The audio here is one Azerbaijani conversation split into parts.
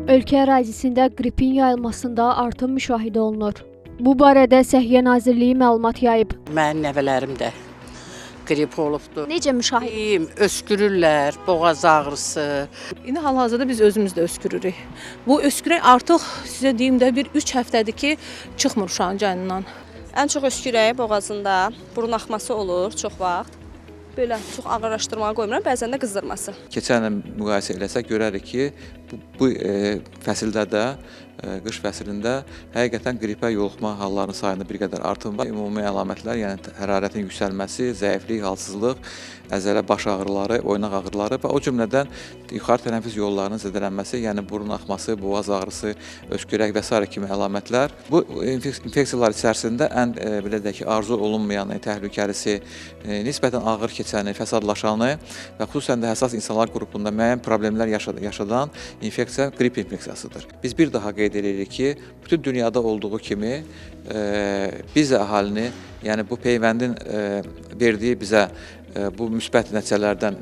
Ölkə ərazisində qripin yayılmasında artım müşahidə olunur. Bu barədə Səhiyyə Nazirliyi məlumat yayıb. Mənim nəvələrim də qrip olubdu. Necə müşahidə? Deyim, öskürürlər, boğaz ağrısı. İndi hal-hazırda biz özümüz də öskürürük. Bu öskürək artıq sizə deyim də bir 3 həftədir ki, çıxmır uşağın canından. Ən çox öskürək boğazında, burun axması olur çox vaxt. Belə çox ağırlaşdırmağa qoymuram, bəzən də qızdırması. Keçən illə müqayisə eləsək görərik ki, bu fəsildə də, qış fəslində həqiqətən qripə yoluxma hallarının sayında bir qədər artım var. Ümumi əlamətlər, yəni hərarətin yüksəlməsi, zəiflik, halsızlıq, əzələ baş ağrıları, oynaq ağrıları və o cümlədən yuxarı tənəffüs yollarının zədələnməsi, yəni burun axması, boğaz ağrısı, öskürək və sairə kimi əlamətlər. Bu infeksiyalar içərisində ən belə deyək ki, arzu olunmayanı, təhlükəlisi, nisbətən ağır keçəni, fəsadlaşanı və xüsusən də həssas insanlar qrupunda müəyyən problemlər yaşadan infeksiya qrip infeksiyasıdır. Biz bir daha qeyd edirik ki, bütün dünyada olduğu kimi biz də əhalini, yəni bu peyvəndin verdiyi bizə bu müsbət nəticələrdən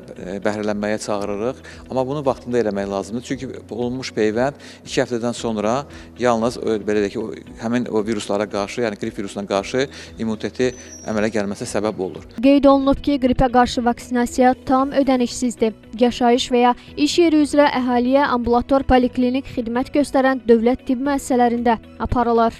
bəhrələnməyə çağırırıq. Amma bunu vaxtında eləmək lazımdır. Çünki olunmuş peyvənd 2 həftədən sonra yalnız belə deyək ki, həmin o viruslara qarşı, yəni qrip virusuna qarşı immuniteti əmələ gəlməsinə səbəb olur. Qeyd olunub ki, qripə qarşı vaksinasiya tam ödənişsizdir. Yaşayış və ya iş yeri üzrə əhaliyə ambulator poliklinik xidmət göstərən dövlət tibb müəssisələrində aparılır.